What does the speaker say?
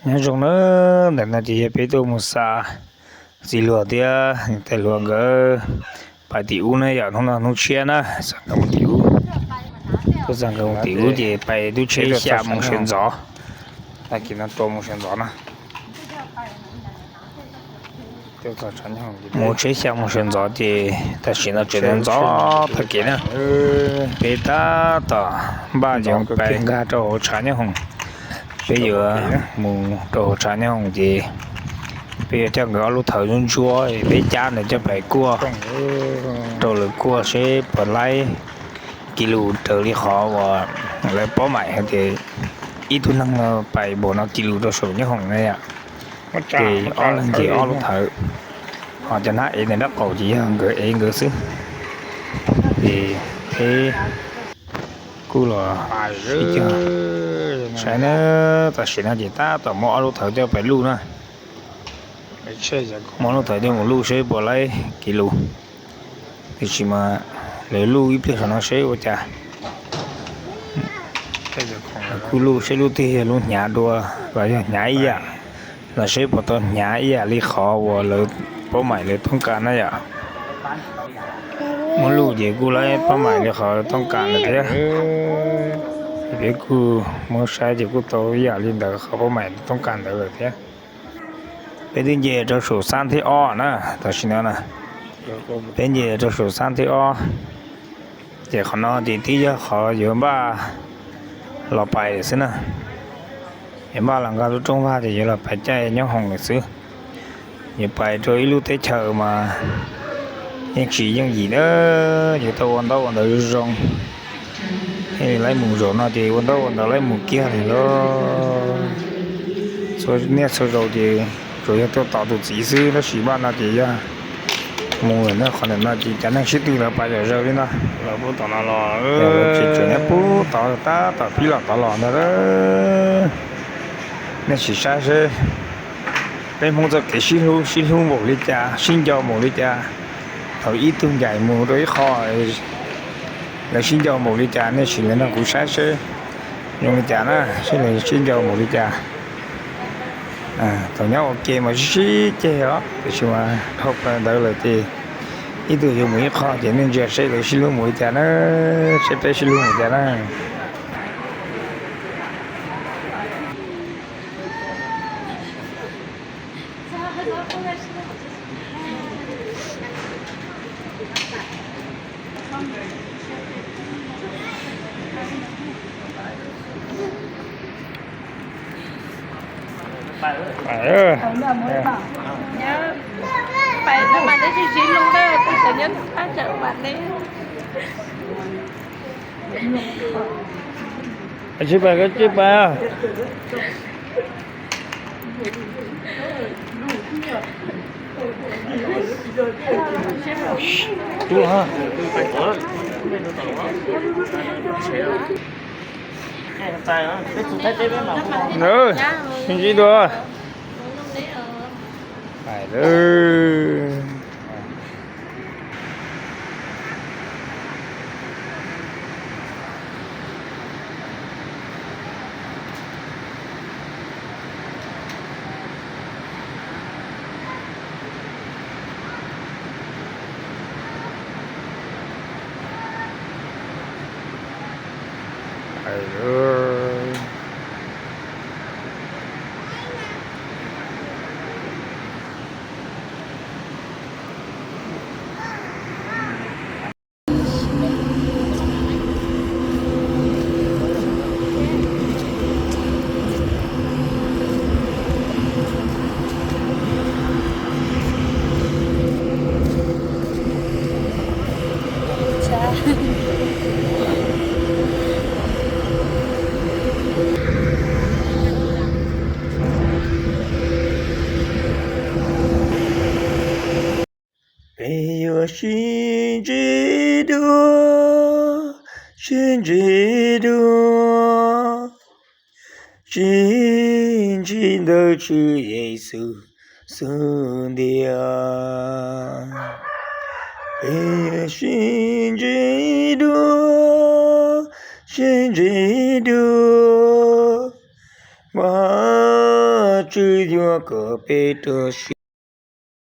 Nyob zoo na, ntawm no ces yog peb tuaj mus xa txiv hluas thiab niam tais hluas nkawd pais tim ub na yom, hnub no hnub tshiab na, xa nkawd mus tim ub. Tuaj xa nkawd mus tim ub ces pais tub tsheb xya moo sawv ntxov, tag kis no rau moo sawv ntxov na. Mus tsheb xya moo sawv ntxov ces tam sim no tseem ntxov tag kev na. Peb tab tom npaj cov pais nkag rau hauv tshav nyob hoom, peb yuav mus rau hauv tshav nyob hoom ces peb yuav coj nkawd ob lub thawv ntsuab ntsuab, peb cab ntawd coj pais kuaj rau lawv kuaj seb puas laib kis lus raws li qhov uas lawv paub maim hais tias ib tug neeg no pais npaum no kis lus rau saum nyob hoom na yom. Ces ob leeg ces ob lub thawv, ho cov hnab ev ntawm nraub qaum ces yog nkawd ev nkawd xwb. Ces peb kuj los sib cog saib na, tam sim no ces tab tom muab ob lub thawv coj pais luj na. Muab ob lub thawv coj mus luj seb puas laib kis lus. Tiam sis mas lawv luj ib pliag saum no seb ua cas. Kuj luj seb lub twg yog lub hnyav dua los yog hnyav ib yam, los seb puas tau hnyav ib yam li qhov uas lawv paub maim lawv toob kas na yom. Muab luj ces kuj laib paub maim li qhov toob kas lawm thiab. Peb kuj muab saib ces kuj tau ib yam li ntawd qhov paub maim toob kas ntawd lawm thiab. Peb twb nce rau saum xab thib ob na, tam sim no na, peb nce rau saum xab thib ob. Ces qhov no ces twb yog qhov yuav npaj los pais lawm xwb na. Yuav npaj los nkag lub rooj vag ces yuav los pais caij nyob hoom lawm xwb. Yuav pais rau ib lub teb chaws mas yeej tsis yooj yim na, yuav tau ua ntaub ua ntawv zoo zoo. Laib mus zaum no ces ua ntaub ua ntawv laib mus kiag li los. Txhua niaj txhua zaus ces tsuas yog tuaj tos tus txiv xwb, tab sis npaj no ces yog mus lawm na, qhov ntawm no ces cov neeg sib tw lawv pais zom zaws li no. Lawv tseem tseem nyob puag tod, tab tom pib los tod los ntag. Nej sim saib seb peb Hmoob txoj kev sib hlub, sib hlub npaum li cas, sib nco npaum li cas. Thaum ib tug ncaim mus rau ib qho, lawv sib nco npaum li cas, nej sim lawv nrog kuv saib seb zoo li cas na, seb lawv sib nco npaum li cas. Thaum nyob ua ke mas sib sib ceg os, tiam sis mas dhau plaws ntawd lawm ces ib tug yuav mus ib qho ces nej ntsia seb lawv sib hlub npaum li cas na, seb peb sib hlub npaum li cas na. Tsis pais koj tsis pais. Sib ntsib dua. Peb yuav sib ntsib dua, sib ntsib dua, sib ntsib ntawm Tswv Yexus xub ntiag. Peb yuav sib ntsib dua, sib ntsib dua, Vajtswv. tswb yuav kom peb rau siab.